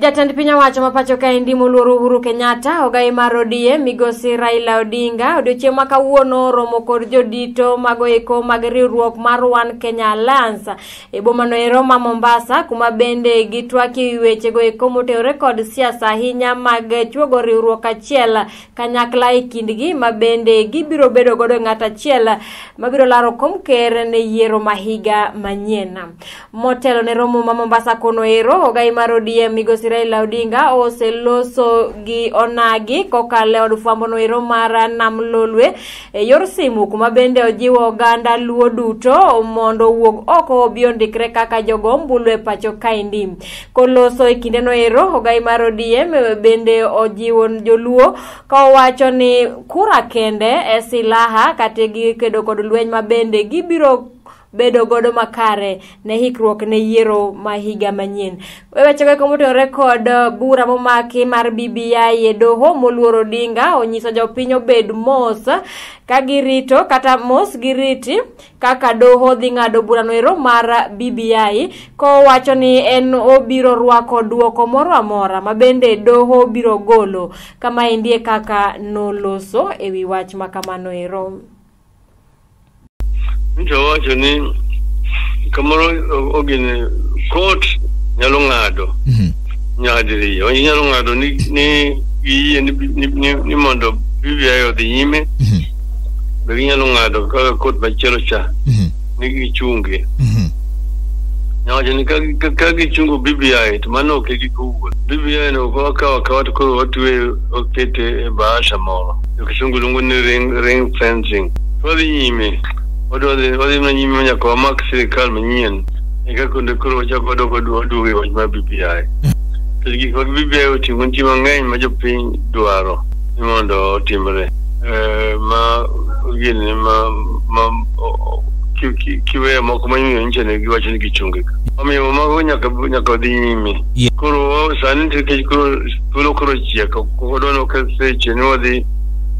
Jatend piny owacho ma pacho kaendi moluor Uhuru Kenyatta, ogai mar ODM migosi Raila Odinga, odiochieng' ma kawuono oromo kod jodito mago eko mag riwruok mar One Kenya Alliance e bomano ero ma Mombasa, kuma bende gitwakie wechego eko motenore kod siasa ahinya mag chuogo riwruok achiel kanyakla e kindgi ma bende gibiro bedo godo ng'at achiel mabiro laro kom ker ne yiero ma higa manyien. Motelo ne romo ma Mombasa kono ero, ogai mar ODM migosi Raila Odinga oseloso gi onagi kokalo e od fwambo no ero mar Nam Lolwe e yor simu kuma bende ojiwo oganda Luo duto mondo owuog oko obi ondikre kaka jogo ombulu e pacho kaendi. Koloso e kindeno ero, ogai mar ODM bende ojiwo joluo ka owacho ni kura kende e silaha kata gikedo kod lweny ma bende gibiro bedo godo makare ne hikruok ne yiero ma higa manyien. Wechego eko motenore kod bura momaki mar BBI e doho moluor Odinga onyiso jopiny obed mos ka girito kata mos giriti kaka doho dhi ng'ado burano ero mar BBI kowacho ni en obiro rwako duoko moro amora ma bende doho biro golo. Kama endi e kaka noloso ewi wach ma kamano ero. Nyicha wacho ni kamoro ogine court nyalo ng'ado nyadiriyo. Inyalo ng'ado ni giyie ni mondo BBI odhi nyime. Be ginyalo ng'ado kaka court machielo cha ni gichunge. Nyawacho ni ka gichungo BBI to mano ok e giko wuoth. BBI no ok wakawo akawa to koro watwe wakete e bahasha moro. Jo kisungu luongo ni ring fencing. To wadhi nyime. Wadhi mana nyime nyaka wamak sirikal manyien. Eka kendo koro wachako wadok waduogo e wach mar BBI. Nikech gik mag BBI oting'o nitie mang'eny ma jopiny dwaro ni mondo otimre. Ma gini ma kiweyo moko manyien nyicha ne giwacho ni gichunge ka. Omiyo mago nyaka odhi nyime. Koro sani nikech koro thuolo koro chiek, ok wadwa ni waketh seche ni wadhi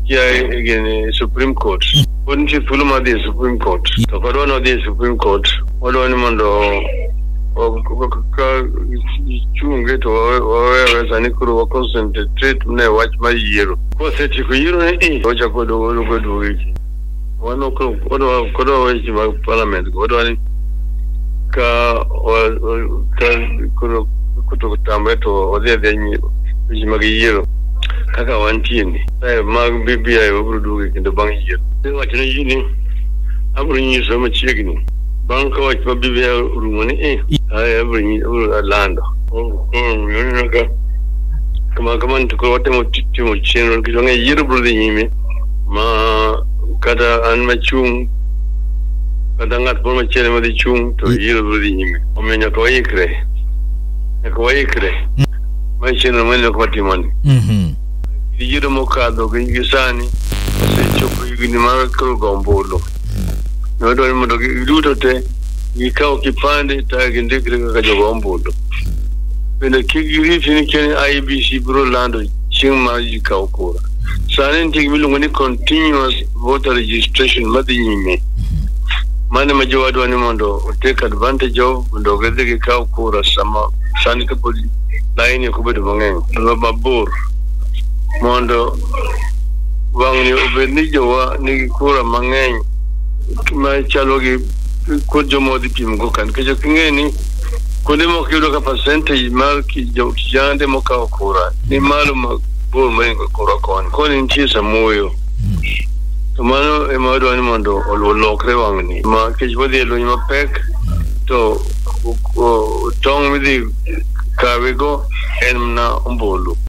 kia gini Supreme Court. Pod nitie thuolo mar dhi e Supreme Court. To ok wadwa ni wadhi e Supreme Court. Wadwa ni mondo ka chunge to wawe sani koro wa concentrate ne wach mar yiero. Kosetieko yiero ni wachako waduogo weche. Wan ok wadwa weche mag parliament go. Wadwa ni ka koro kotamre to wadhi adhiya weche mag yiero kaka wantie ni. Mag BBI wabiro duogo kendo bang' yiero. Wacho ne ji ni abiro nyiso machiegni bang' ka wach mar BBI orumo ni abiro lando. Koro ka kama to koro watemo timo chenro nikech wang'eyo yiero biro dhi nyime ma kata an machung' kata ng'at moro machielo madhi chung' to yiero biro dhi nyime. Omiyo nyaka waikre. Nyaka waikre. Ma chenro maneno ka watimoni. Yiero mokadho gi sani osechopo higni mar koro go ombulu. Ne wadwaro ni mondo giduto te gikaw kipande to gindikre kaka jogo ombulu. Bende kik giriti ni kia ni IEBC biro lando chieng' ma ji kawo kura. Sani nitie gima iluongo ni continuous voter registration madhi nyime. Mano ema jowadwa ni mondo take advantage of mondo gidhi gikaw kura sama sani kapod laini ok obedo mang'eny mabor mondo wang'ni obed ni jowa nigi kura mang'eny machalo gi kod joma odhi pimo go ka nikech ok ing'e ni kuonde moko iyudo ka percentage mar kijande mokawo kura ni malo mabor mohingo kura koni. Koni nitie Samuoyo. To mano ema wadwa ni mondo olokre wang'ni ma nikech wadhi e lweny mapek to tong' midhi kawe go en mana ombulu.